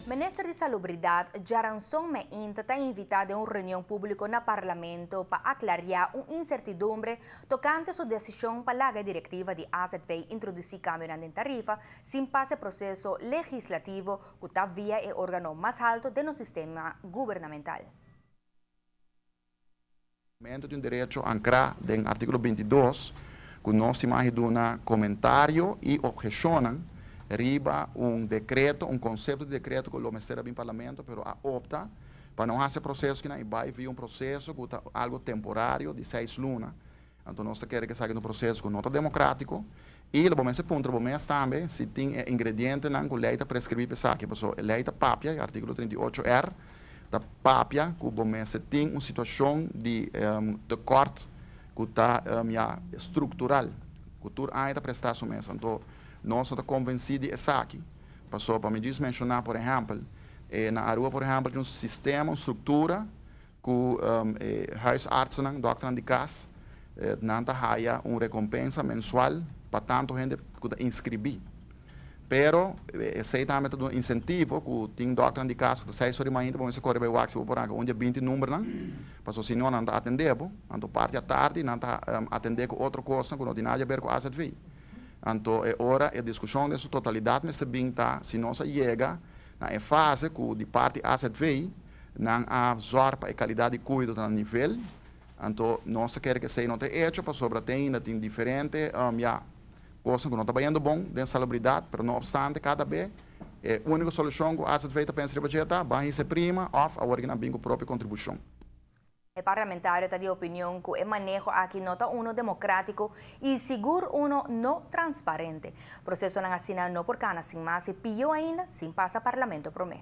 Minister di Salubridat djaranson mainta ta invitá den un reunion públiko na Parlamento pa aklariá un insertidumbre tokante su desishon pa laga e direktiva di AZV introdusí kambionan den tarifa sin pasa e proseso legislativo ku ta via e órgano mas haltu den nos sistema gubernamental. Parlamento tin un derecho ankrá den artíkulo 22 ku nos tin mag duna komentario i obheshonnan riba un dekreto, un konsepto di dekreto ku lo mester a bin Parlamento, pero a opta pa no hasi e proseso kinan i bai via un proseso ku ta algu temporario di 6 luna. Anto nos ta kere ku esaki ta un proseso ku no ta demokrátiko i lo bo mester puntra bo mes tambe si tin e ingredientenan ku lei ta preskribí pa esaki, pasobra e lei ta papia, e artíkulo 38R ta papia ku bo mester tin un situashon di tekort ku ta ya struktural, ku tur aña ta prestá su mes. Anto nos no ta konvensí di esaki, pasobra pa mi djis menshoná, por ehèmpel, na Aruba, por ehèmpel, tin un sistema, un struktura ku e huisartsennan, dòkternan di kas, nan ta haya un rekompensa mensual pa tantu hende ku ta inskribí. Pero esei tambe ta duna insentivo ku tin dòkternan di kas ku ta 6 or di mainta bo mester kore bai wak si bo por ranka un dia 20 numbernan, pasobra si no nan ta atendé bo. Anto parti atardi nan ta atendé ku otro kosnan ku no tin nada di aber ku AZV. Anto e ora e diskushon den su totalidat mester bin ta si nos a yega na e fase ku di parti AZV nan a zòrg pa e kalidat di kuido ta na nivel. Anto nos ta kere ku esei no ta hecho, pasobra te ainda tin diferente ya kosnan ku no ta bayendo bon den salubridat, pero no obstante kada be e úniko solushon ku AZV ta pensa riba dje ta ban hisa e prima òf awor ku nan bin ku propio kontribushon. E parlamentario ta di opinion ku e maneho aki no ta uno demokrátiko i sigur uno no transparente. Prosesonan asina no por kana sin mas i pió ainda sin pasa Parlamento promé.